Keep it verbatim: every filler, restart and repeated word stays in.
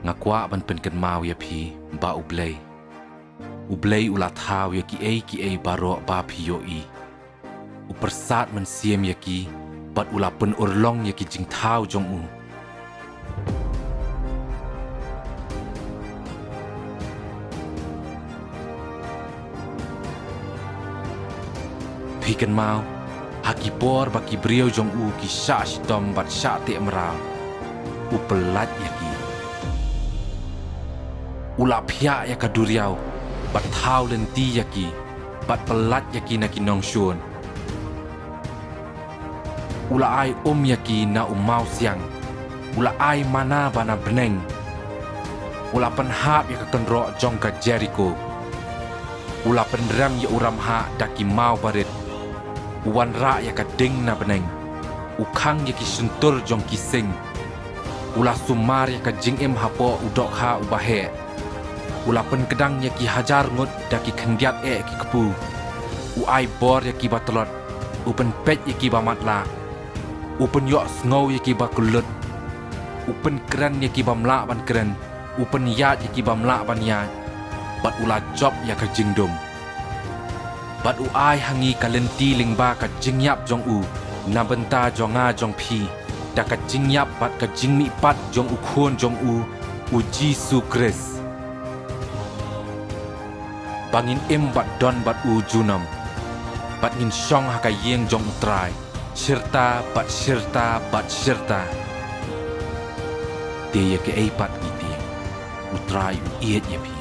Nga kwah ban pynkynmaw ïa phi ba U Blei, U Blei u la thaw ïa kiei kiei baroh ba phi ïohi. U pyrsad mynsiem ïa ki, bad u la pynurlong ïa ki jingthaw jong u. Phi kynmaw, ha ki por ba ki briew jong u ki shah shitom bad shah teh mraw, u pyllait ïa ki. U la phiah ïa ka duriaw, bad thaw lynti ïa ki, bad pyllait ïa ki na ki nongshun. U la ai um ïa ki na u mawsiang. U la ai mana ba na bneng. U la pynhap ïa ka kynroh jong ka Jeriko. U la pynrem ïa u ramhah da ki maw barit. U wanrah ïa ka ding na bneng. U khang ïa ki shyntur jong ki sing. U la sumar ïa ka jingim hapoh u dohkha uba heh. U la pynkdang ïa ki hajar ngut da ki khyndiat eh ki kpu. U ai bor ïa ki ba tlot. U pynpeit ïa ki ba matlah. U pynïohsngew ïa ki ba kyllut. U pynkren ïa ki bym lah ban kren. U pynïaid ïa ki bym lah ban ïaid. Bad u la jop ïa ka jingdum. Bad u ai ha ngi ka lynti lyngba ka jingïap jong u, na bynta jong nga jong phi, da ka jingïap bad ka jingmihpat jong u Khun jong u, u Jisu Khrist. Ba ngin im bad don bad u junom, bad ngin shong ha ka ïing jong U Trai, shirta bad shirta bad shirta. Te ïa kaei pat ngi tieng, U Trai u ïeit ïa phi.